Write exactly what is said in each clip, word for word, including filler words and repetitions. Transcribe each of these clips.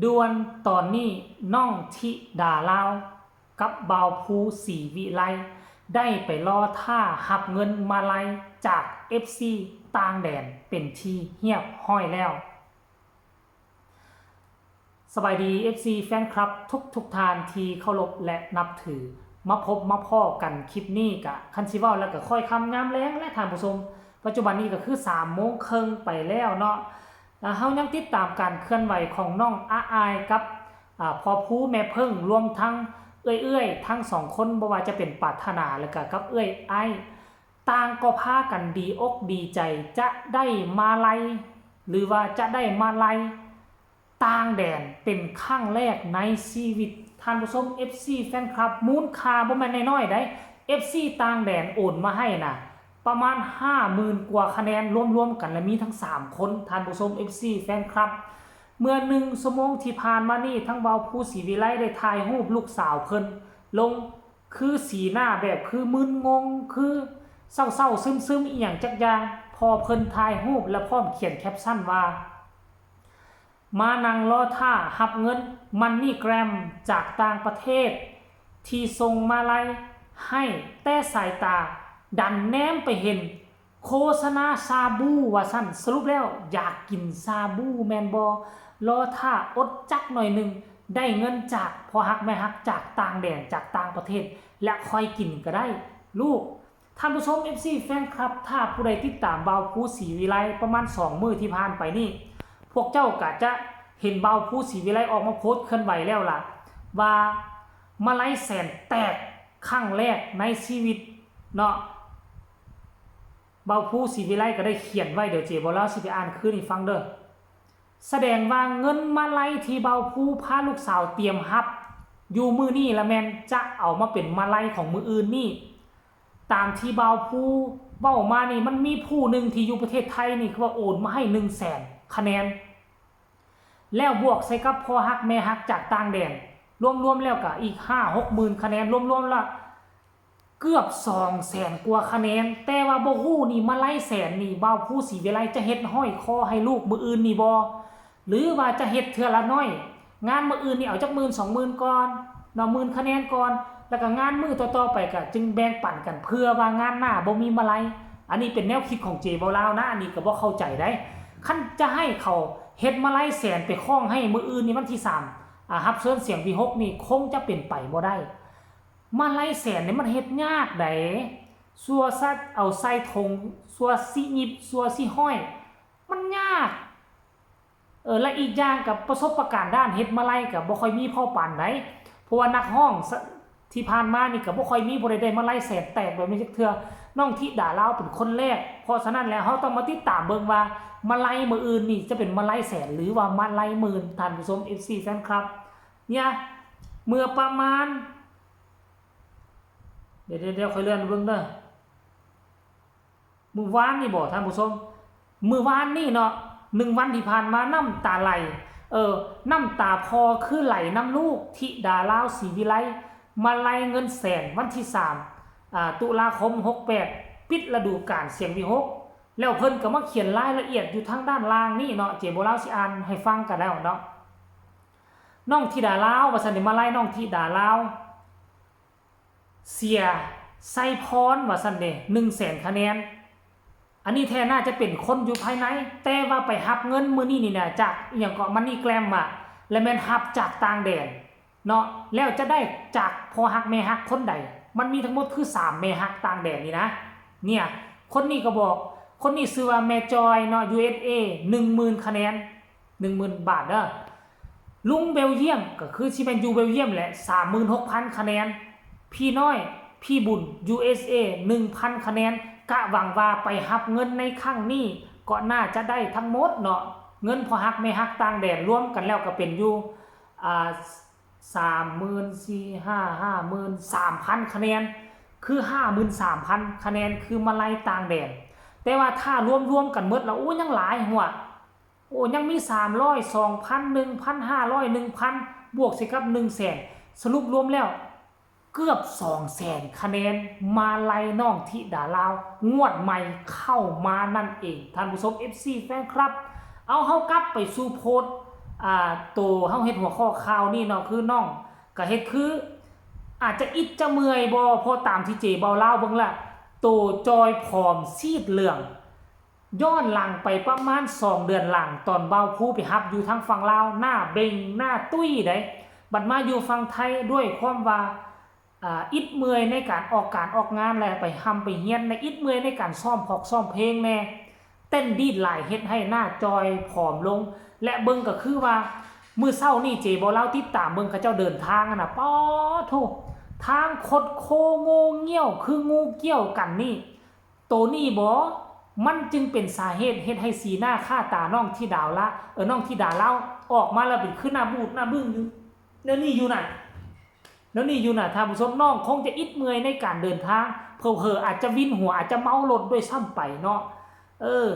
ด่วนตอนนี้ น้องธิดาลาวกับบ่าวภูศรีวิไล ได้ไปรอท่ารับเงินมาลัยจาก เอฟซี ต่างแดนเป็นที่เรียบร้อยแล้ว สบายดี เอฟซี แฟนคลับทุกทุกท่านที่เคารพและนับถือ มาพบมาพ้อกันคลิปนี้กะ คันสิเว้าแล้วกะค่อยค่ำยามแลงและท่านผู้ชม ปัจจุบันนี้ก็คือสามโมงครึ่งไปแล้วเนาะ แล้วเฮายังติดตามการเคลื่อนไหวของน้องอาอายกับ อ่า พ่อภูแม่เพิ่ง รวมทั้งเอื้อยๆ ทั้งสองคน บ่ว่าจะเป็นปรารถนาแล้วก็กับเอื้อยไอ้ ต่างก็พากันดีอกดีใจ จะได้มาลัย หรือว่าจะได้มาลัยต่างแดนเป็นครั้งแรกในชีวิต ท่านผู้ชม เอฟซี แฟนคลับ มูลค่าบ่แม่นน้อยๆ ได้ เอฟซี ต่างแดนโอนมาให้นะ ประมาณห้าหมื่นกว่าคะแนน รวมๆ กัน และมีทั้งสามคน ท่านผู้ชม เอฟซี แฟนคลับ เมื่อหนึ่งชั่วโมงที่ผ่านมานี้ ทั้งบ่าวภูศรีวิไลได้ถ่ายรูปลูกสาวเพิ่นลง คือสีหน้าแบบคือมึนงง คือเศร้าๆ ซึมๆ อีหยังจักอย่าง พอเพิ่นถ่ายรูปและพร้อมเขียนแคปชั่นว่า มานั่งรอท่ารับเงิน MoneyGram จากต่างประเทศ ที่ส่งมาลัยให้ แต่สายตาดันแนมไปเห็นโฆษณาชาบูว่าซั่น สรุปแล้วอยากกินชาบูแม่นบ่ รอท่าอดจักหน่อยหนึ่ง ได้เงินจากพ่อฮักแม่ฮักจากต่างแดนจากต่างประเทศ และค่อยกินก็ได้ ลูก ท่านผู้ชม เอฟซี แฟนคลับ ถ้าผู้ใดติดตามบ่าวภูศรีวิไลประมาณสองมื้อที่ผ่านไปนี่ พวกเจ้าก็จะเห็นบ่าวภูศรีวิไลออกมาโพสต์เคลื่อนไหวแล้วล่ะ ว่ามาลัยแสนแตกครั้งแรกในชีวิตเนาะ บ่าวภูศรีวิไลก็ได้เขียนไว้ เดี๋ยวเจ๊บ่าวลาวสิไปอ่านคืนให้ฟังเด้อ แสดงว่าเงินมาลัยที่บ่าวภูพาลูกสาวเตรียมรับอยู่มื้อนี้ละแม่นจะเอามาเป็นมาลัยของมื้ออื่นนี่ ตามที่บ่าวภูเว้ามานี่ มันมีผู้หนึ่งที่อยู่ประเทศไทยนี่คือว่าโอนมาให้หนึ่งแสนคะแนน แล้วบวกใส่กับพ่อฮักแม่ฮักจากต่างแดน รวมๆ แล้วก็อีกห้าหกหมื่นคะแนน รวมๆ ละเกือบสองแสนกว่าคะแนน แต่ว่าบ่ฮู้นี่มาลัยแสนนี่ บ่าวภูศรีวิไลจะเฮ็ดห้อยคอให้ลูกมื้ออื่นนี่บ่ หรือว่าจะเฮ็ดเทื่อละน้อย งานมื้ออื่นนี่เอาจักหมื่นสองหมื่นก่อนเนาะ หมื่นคะแนนก่อน แล้วก็งานมื้อต่อๆ ไปก็จึงแบ่งปันกัน เพื่อว่างานหน้าบ่มีมาลัย อันนี้เป็นแนวคิดของเจ๊บ่าวลาวนะ อันนี้ก็บ่เข้าใจได้ คันจะให้เขาเฮ็ดมาลัยแสนไปคล้องให้มื้ออื่นนี่วันที่สาม อ่า รับเชิญเสียงวิหกนี่คงจะเป็นไปบ่ได้ มาลัยแสนนี่มันเฮ็ดยากได๋ สั่วซะเอาใส่ถุง สั่วสิหยิบ สั่วสิห้อย มันยาก เออ และอีกอย่างกับประสบการณ์ด้านเฮ็ดมาลัยก็บ่ค่อยมีพอปานใด เพราะว่านักร้องสะ ที่ผ่านมานี่ก็บ่ค่อยมีผู้ใดได้มาลัยแสนแตกแบบนี้จักเทื่อ น้องธิดาลาวเป็นคนแรก เพราะฉะนั้นแล้วเราต้องมาติดตามเบิ่งว่ามาลัยมื้ออื่นนี่จะเป็นมาลัยแสนหรือว่ามาลัยหมื่น ท่านผู้ชม เอฟซี แฟนคลับ เนี่ย เมื่อประมาณ เดี๋ยวๆๆ ค่อยเลื่อนเบิ่งเด้อ มื้อวานนี่บ่ ท่านผู้ชม มื้อวานนี่เนาะ หนึ่งวันที่ผ่านมาน้ำตาไหล เออ น้ำตาพ่อคือไหลนำลูก ธิดาลาวศรีวิไล มาลัยเงินแสน วันที่สาม อ่า ตุลาคม หกแปด ปิดฤดูกาลเสียงวิหก แล้วเพิ่นก็มาเขียนรายละเอียดอยู่ทางด้านล่างนี่เนาะ เจ๊บ่าวลาวสิอ่านให้ฟังก็แล้วเนาะ น้องธิดาลาว ว่าซั่นเด้ มาลัยน้องธิดาลาว เสียไซพร ว่าซั่นเด้ หนึ่งแสนคะแนน อันนี้แท้น่าจะเป็นคนอยู่ภายใน แต่ว่าไปรับเงินมื้อนี้นี่นะ จากอิหยังเกาะ MoneyGram อะ และแม่นรับจากต่างแดนเนาะ แล้วจะได้จากพ่อฮักแม่ฮักคนใด มันมีทั้งหมดคือสามแม่ฮักต่างแดนนี่นะ เนี่ย คนนี้ก็บอก คนนี้ชื่อว่าแม่จอยเนาะ ยูเอสเอ หนึ่งหมื่นคะแนน หนึ่งหมื่นบาทเด้อ ลุงเบลเยียม ก็คือสิแม่นอยู่เบลเยียมแหละ สามหมื่นหกพันคะแนน พี่น้อย พี่บุญ ยูเอสเอ หนึ่งพันคะแนน กะหวังว่าไปรับเงินในครั้งนี้ ก็น่าจะได้ทั้งหมดเนาะ เงินพ่อฮักแม่ฮักต่างแดนรวมกันแล้วก็เป็นอยู่ อ่า สามหมื่นสี่ ห้า ห้าหมื่นสามพันคะแนน คือห้าหมื่นสามพันคะแนน คือมาลัยต่างแดน แต่ว่าถ้ารวมๆ กันหมดแล้ว โอ้ ยังหลายหัว โอ้ ยังมีสามร้อย สองพัน หนึ่งพันห้าร้อย หนึ่งพัน บวกใส่กับหนึ่งแสน สรุปรวมแล้ว เกือบสองแสนคะแนน มาลัยน้องธิดาลาว งวดใหม่เข้ามานั่นเอง ท่านผู้ชม เอฟซี แฟนคลับ เอาเฮากลับไปสู่โพสต์ อ่า โตเฮาเฮ็ดหัวข้อข่าวนี่เนาะ คือน้องก็เฮ็ดคือ อาจจะอิดจะเมื่อยบ่ เพราะตามที่เจเบาลาวเบิ่งละ โตจ่อยผอมซีดเหลือง ย้อนหลังไปประมาณสองเดือนหลัง ตอนเบาภูไปฮับอยู่ทางฝั่งลาว หน้าเบ่งหน้าตุ้ยได๋ บัดมาอยู่ฝั่งไทยด้วยความว่า อ่า อิดเมื่อยในการออกการออกงาน และไปร่ำไปเรียน และอิดเมื่อยในการซ้อมพอกซ้อมเพลงแน่ เต้นดีดหลายเฮ็ดให้หน้าจ่อยผอมลง และเบิ่งก็คือว่า มื้อเช้านี่เจเบาลาวติดตามเบิ่งเขาเจ้าเดินทางอะนะ ป๊าดโธ่ ทางคดโค้งโง่เงี้ยวคืองูเกี้ยวกันนี่ โตนี่บ่ มันจึงเป็นสาเหตุเฮ็ดให้สีหน้าค่าตาน้องธิดาละ เออ น้องธิดาลาวออกมาแล้วเป็นคือหน้าบูดหน้าบึ้งอยู่ แนวนี้อยู่น่ะ แนวนี้อยู่น่ะ ท่านผู้ชม น้องคงจะอิดเมื่อยในการเดินทาง เผลอๆ อาจจะวินหัว อาจจะเมารถด้วยซ้ำไปเนาะ เออ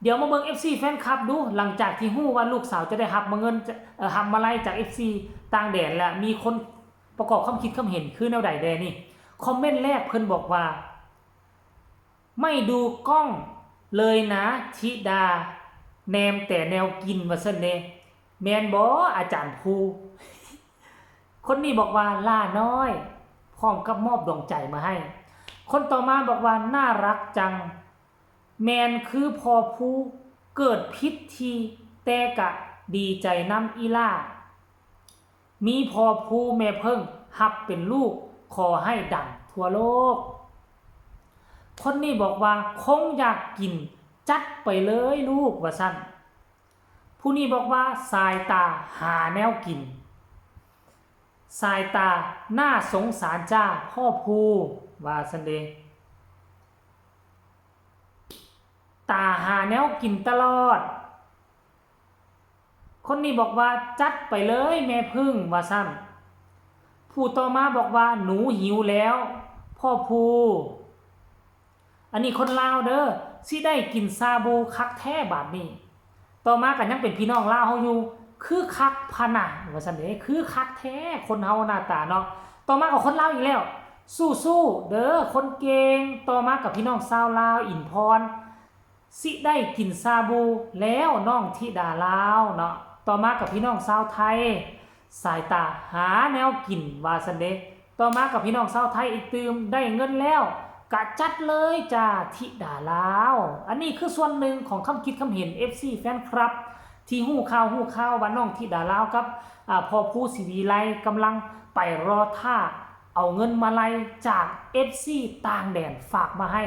เดี๋ยวมาเบิ่ง เอฟซี แฟนคลับดู หลังจากที่ฮู้ว่าลูกสาวจะได้ฮับมาเงิน จะ เอ่อ ฮับมาลัยจาก เอฟซี ต่างแดนแล้ว มีคนประกอบความคิดความเห็นคือแนวใดแด่นี่ คอมเมนต์แรกเพิ่นบอกว่า ไม่ดูกล้องเลยนะธิดา แนมแต่แนวกิน ว่าซั่นเด้ แม่นบ่ อาจารย์ภู คนนี้บอกว่า หล้าน้อย พร้อมกับมอบดวงใจมาให้ คนต่อมาบอกว่า น่ารักจัง แม่นคือพ่อภู เกิดผิดที่ แต่กะดีใจนำอีหล้า มีพ่อภูแม่เพิ่งฮับเป็นลูก ขอให้ดังทั่วโลก คนนี้บอกว่า คงอยากกิน จัดไปเลยลูก ว่าซั่น ผู้นี้บอกว่า สายตาหาแนวกิน สายตาน่าสงสารจ้าพ่อภู ว่าซั่นเด้ ตาหาแนวกินตลอด คนนี้บอกว่า จัดไปเลยแม่พึ่ง ว่าซั่น ผู้ต่อมาบอกว่า หนูหิวแล้ว พ่อภู อันนี้คนลาวเด้อ สิได้กินชาบูคักแท้บาดนี้ ต่อมาก็ยังเป็นพี่น้องลาวเฮาอยู่ คือคักพะนะ ว่าซั่นเด้ คือคักแท้ คนเฮาหน้าตาเนาะ ต่อมาก็คนลาวอีกแล้ว สู้ๆ เด้อ คนเก่ง ต่อมากับพี่น้องชาวลาว อินพร สิได้กินชาบูแล้วน้องธิดาลาวเนาะ ต่อมากับพี่น้องชาวไทย สายตาหาแนวกิน ว่าซั่นเด้ ต่อมากับพี่น้องชาวไทยอีกตื่ม ได้เงินแล้ว กะจัดเลยจ้าธิดาลาว อันนี้คือส่วนหนึ่งของคำคิดคำเห็น เอฟซี แฟนคลับ ที่ฮู้ข่าวฮู้ข่าวว่าน้องธิดาลาวกับ อ่า พ่อภู ศรีวิไล กำลังไปรอท่าเอาเงินมาลัยจาก เอฟซี ต่างแดนฝากมาให้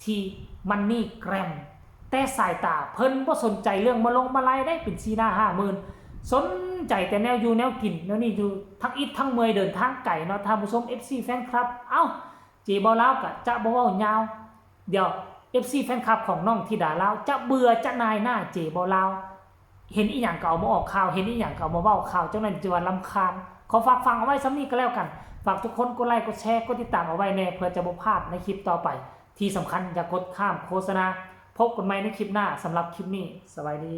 ที่ MoneyGram แต่สายตาเพิ่นบ่สนใจเรื่องมาลงมาลัยได้ เป็นสี่ห้าหมื่น สนใจแต่แนวอยู่แนวกิน แนวนี้อยู่ ทั้งอิดทั้งเมื่อย เดินทางไกลเนาะ ท่านผู้ชม เอฟซี แฟนคลับ เอ้า เจเบาลาวกะจะบ่เว้ายาว เดี๋ยว เอฟซี แฟนคลับของน้องธิดาลาว จะเบื่อจะนายหน้าเจเบาลาว เห็นอีหยังก็เอามาออกข่าว เห็นอีหยังก็เอามาเว้าข่าว จั่งนั้นจะว่ารำคาญ ขอฝากฟังเอาไว้ส่ำนี้ก็แล้วกัน ฝากทุกคนกดไลค์ กดแชร์ กดติดตามเอาไว้แน่ เพื่อจะบ่พลาดในคลิปต่อไป ที่สำคัญอย่ากดข้ามโฆษณา พบกันใหม่ในคลิปหน้า สำหรับคลิปนี้ สบายดี